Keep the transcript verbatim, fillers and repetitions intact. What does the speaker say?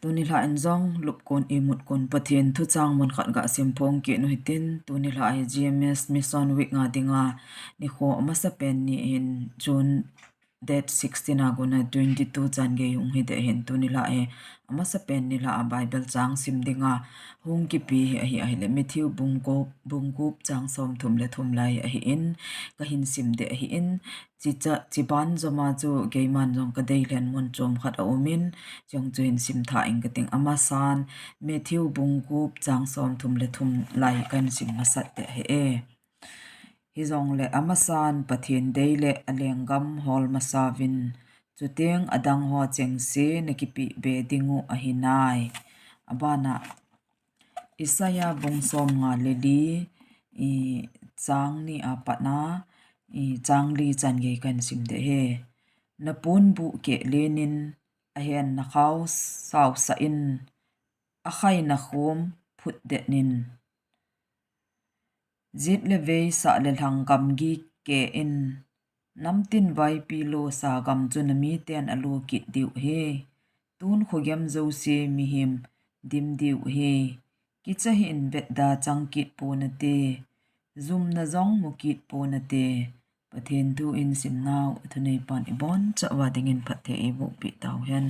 Tuni lha in jong lupkon imutkon Pathen thuchang mun khat ga simphong kit u hitin, tuni lha hi G M S Mission Week nga dinga nikho amasapen ni hin June date sixteen a kona twenty-two chan gei hung hi ding ahin, tuni lha hi amasapen ni lha a Bible chang sim dinga hung kipe hi ahi, ahile Matthew bung gup, bung gup chang somthum le thum lai ahin, kahin sim ding ahin, chicha, chiban joma chu keiman jong kadei lhen mun chom khat aumin, chujong chu hin sim tha inge kating. Amasan Matthew bung gup chang somthum le thum lai kahin sim masat ding ahi e. Hijongle amasan Pathen dei le alenggam hol masauvin, chuteng adang ho chengse nakipeh be dingu ahinai. Abana Isaiah bung somnga le li, i, chang ni a patna, i, chang li chan gei kahin sim ding ahi. Naponbuh keh lenin, ahen nakhao sausah in, akhai nakhom phutdet in, jet le vei sah le lhang gamgi keh in, namtin vaipi losa gam chu namiten alo kit diu ahi. Tun khogem jouse mihem dim diu ahi. Kicha hih in vetda chang kit ponate, jumna jong mu kit ponate. Pathen thu in simnau athuneipan ibonchauva dingin phatthei eibohpeh tauhen.